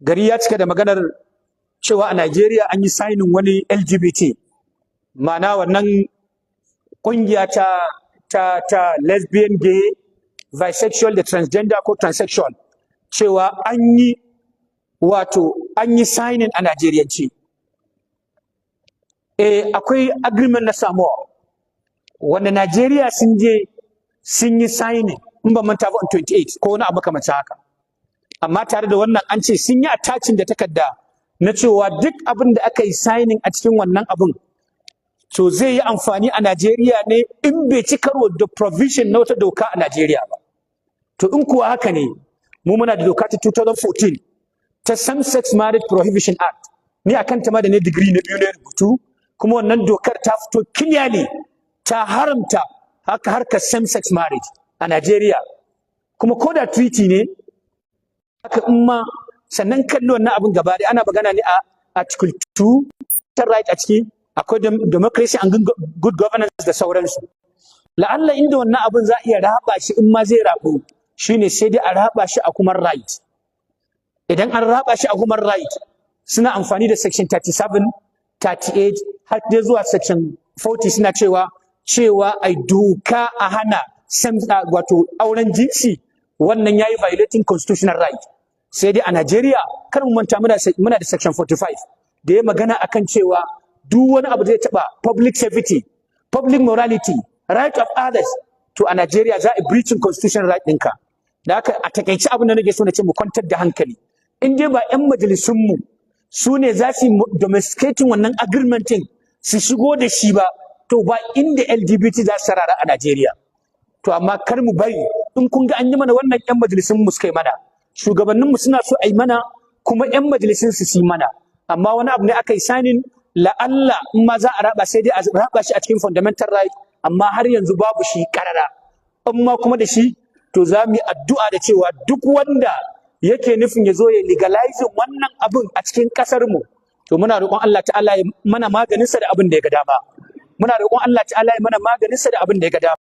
Gari ya cika da maganar cewa a Najeriya an yi signing wani LGBT, ma'ana wannan kungiya ta lesbian, gay, bisexual da transgender ko transsexual, cewa an yi, wato an yi signing a Najeriyanci. Eh, akwai agreement na Samoa wanda Najeriya sun je sun yi signing, in ban manta ba, on 28 ko wani abu makamancin haka. Amma tare da wannan, an ce sun yi attaching da takarda na cewa duk abin da aka yi signing a cikin wannan abin, to zai yi amfani a Najeriya ne in bai ci karo da provision na wata doka a Najeriya ba. To in kuwa haka ne, mu muna da doka ta 2014 ta Same Sex Marriage Prohibition Act. Ni akan ta ma da ne digiri na biyu na rubutu, kuma wannan dokar ta fito clearly ta haramta haka harkar same sex marriage a Najeriya. Kuma ko da treaty ne haka in ma sannan kalli wannan abin gaba ɗaya, ana magana ne a article 2 right, a ciki akwai democracy and good governance da sauransu. La'alla inda wannan abin za a iya raba shi, in ma zai rabu, shine sai dai a raba shi a human right. Idan an raba shi a human right, suna amfani da section 37, 38 har dai zuwa section 40, suna cewa ai doka a hana same, wato auren jinsi, wannan yayi violating constitutional right. Sai dai a Najeriya, kar mu manta, muna da section 45 da ya magana akan cewa duk wani abu da zai taba public safety, public morality, right of others, to a Najeriya za a breaching constitutional right ɗinka. Da haka, a takaice, abin da nake so na ce, mu kwantar da hankali. In dai ba 'yan majalisunmu su ne za su yi domesticating wannan agreement ɗin su shigo da shi ba, to ba inda LGBT za su sarara a Najeriya. To amma kar mu bari. In kun ga an yi mana wannan, 'yan majalisun mu suka yi mana. Shugabannin mu suna so a yi mana, kuma 'yan majalisun su yi mana. Amma wani abu ne aka yi signing, la'alla in ma za a raba, sai dai a raba shi a cikin fundamental right, amma har yanzu babu shi karara. In ma kuma da shi, to za mu yi addu'a da cewa duk wanda yake nufin ya zo ya legalizing wannan abin a cikin ƙasar mu, to muna roƙon Allah ta'ala ya mana maganinsa da abin da ya ga dama. Muna roƙon Allah ta'ala ya mana maganinsa da abin da ya ga dama.